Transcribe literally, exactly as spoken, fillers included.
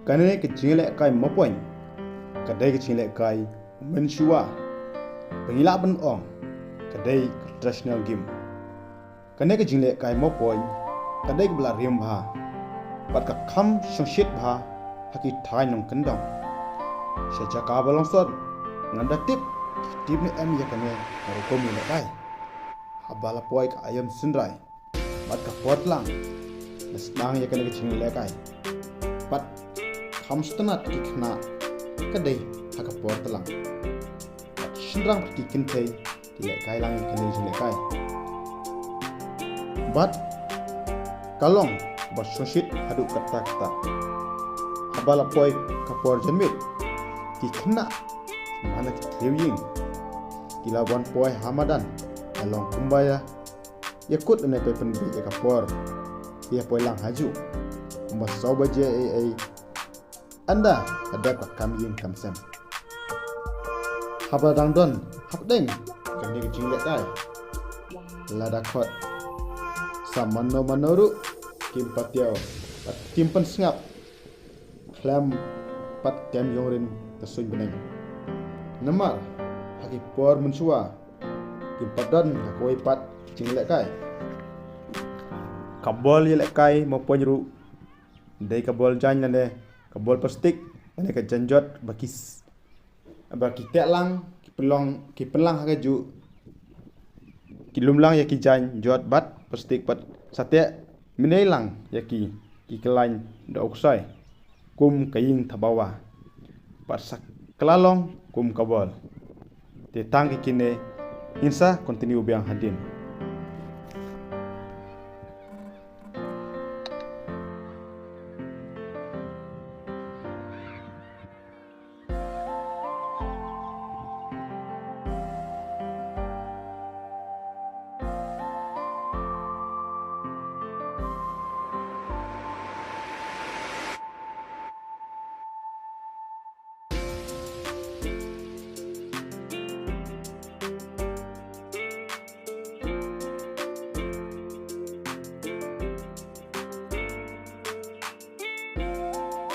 Kane ka jinglehkai Mawpoiñ ka dei ka jinglehkai mynshuwa, ba ngi lah ban ong ka dei ka traditional game. Kane ka jinglehkai Mawpoiñ ka dei kaba la riam bha bad ka kham shongshit bha ha ki thaiñ nongkyndong. Sha jaka ba long sor, ngan da tip ki tip ne em ïa kane ka rukom ïalehkai. Haba la poi ka aïom synrai bad ka por tlang, la sdang ïa kane ka jinglehkai. Bad kham sngewtynnat ki khynnah ka dei ha ka por tlang. Bad shynrang bad ki kynthei ki lehkai lang ïa kane ka jinglehkai. Bad ka long ba shongshit haduh katta katta. Haba la poi ka por janmiet, ki khynnah ba na ki thliew ïing ki la wan poi ha madan, ka long kumba ïa ïakut lane pynbiej ïa ka por ïa poi lang hajuh. Kumba saw baje eiei, ynda la dep ka kam ïing kam sem. Haba dang don hapdeng kane ka jinglehkai, lada khot sa mano mano ruh kim patiaw bad kim pynsngap khlem pat kem ïong rin ka suiñ bneng. Namar ha ki por mynshuwa kim pat don ha kawei pat jinglehkai. Ka bol ïalehkai Mawpoiñ ruh dei ka bol jaiñ lane ka bol plastik lane ka jaiñ jot ba ki s- ba ki teh lang, ki pynlong, ki pynlang ha kajuh, ki lum lang ïa ki jaiñ jot bad plastik bad sa teh mynne lang ïa ki, ki kyllaiñ da u ksai kum ka ïing thabawa bad sa kylla long kum ka bol. Te tang ki kine ngin sa continue biang hadien.